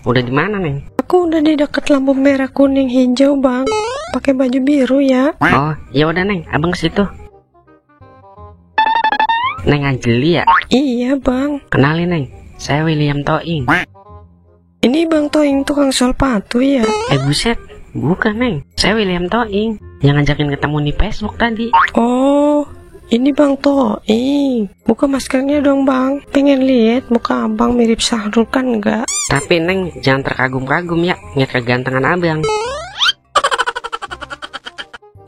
udah di mana, Neng? Aku udah di dekat lampu merah kuning hijau, Bang. Pakai baju biru ya. Oh, ya udah Neng, abang ke situ. Neng Anjeli ya? Iya, Bang. Kenalin Neng, saya William Toing. Ini Bang Toing tukang sepatu ya? Buset, bukan Neng, saya William Toing yang ngajakin ketemu di Facebook tadi. Oh, ini Bang Toing. Buka maskernya dong, Bang. Pengen lihat muka abang mirip Syahrul kan enggak? Tapi Neng, jangan terkagum-kagum ya, ngeliat kegantengan abang.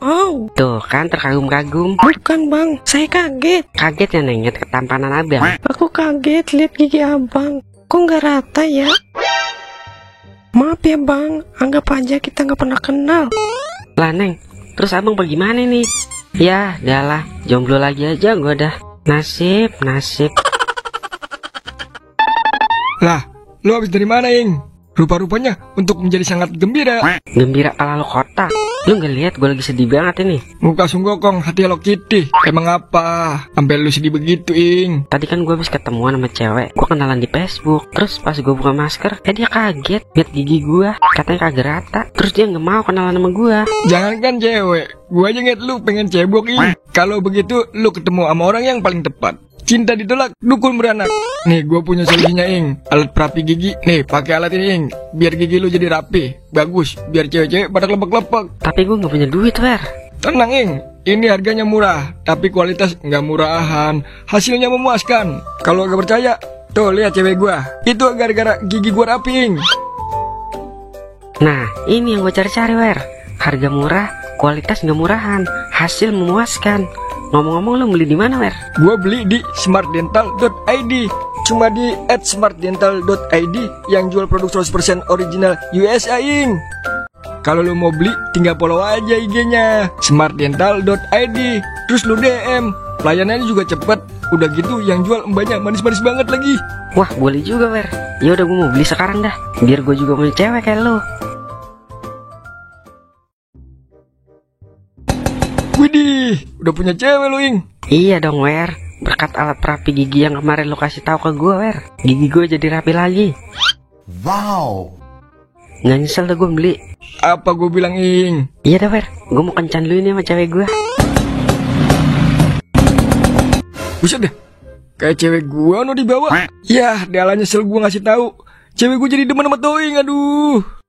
Oh, Tuh kan terkagum-kagum. bukan Bang, saya kaget. Kaget ya Neng, ngeliat ketampanan abang. Aku kaget lihat gigi abang. Kok nggak rata ya? Maaf ya Bang, anggap aja kita nggak pernah kenal. Lah Neng, terus abang pergi mana nih? Ya, galah, jomblo lagi aja gua dah. Nasib. Lah, lu habis dari mana, Ing? Rupa-rupanya untuk menjadi sangat gembira. Gembira kala lo kotak. Lu gak lihat gue lagi sedih banget ini. Muka sunggokong, hati Hello Kitty. Emang apa? Sampai lu sedih begitu, Ing? Tadi kan gue habis ketemuan sama cewek. Gue kenalan di Facebook. Terus pas gue buka masker, dia kaget lihat gigi gue. Katanya kagak rata. Terus dia gak mau kenalan sama gue. Jangankan cewek, gua aja ngeliat lu pengen cebok, Ing. Kalau begitu, lu ketemu sama orang yang paling tepat. Cinta ditolak, dukun beranak. Nih, gua punya solusinya, Ing. Alat perapi gigi. Nih, pakai alat ini, Ing. Biar gigi lu jadi rapi, bagus. Biar cewek-cewek pada kelepek-kelepek. Tapi gue gak punya duit, Wer. Tenang, Ing. Ini harganya murah, tapi kualitas nggak murahan. Hasilnya memuaskan. Kalau gak percaya, tuh lihat cewek gua. Itu gara-gara gigi gua rapi, Ing. Nah, ini yang gue cari-cari, Wer. Harga murah, kualitas gak murahan, hasil memuaskan. Ngomong-ngomong lu beli di mana, Wer? Gua beli di smartdental.id. Cuma di @smartdental.id yang jual produk 100% original USA, Ing. Kalau lu mau beli, tinggal follow aja IG-nya smartdental.id. Terus lu DM. Pelayanannya juga cepet. Udah gitu yang jual mbaknya manis-manis banget lagi. Wah, boleh juga, Wer. Ya udah gue mau beli sekarang dah. Biar gue juga punya cewek kayak lu. Widih, udah punya cewek lu, Ing. Iya dong, Wer. Berkat alat perapi gigi yang kemarin lu kasih tahu ke gue, Wer. Gigi gue jadi rapi lagi. Wow. Nggak nyesel dah gue beli. Apa gue bilang, Ing? Iya dah, Wer. Gue mau kencan dulu ini sama cewek gue. Buset deh, kayak cewek gua no dibawa. Yah, dia nyesel gua ngasih tahu. Cewek gua jadi demen sama Toing, aduh.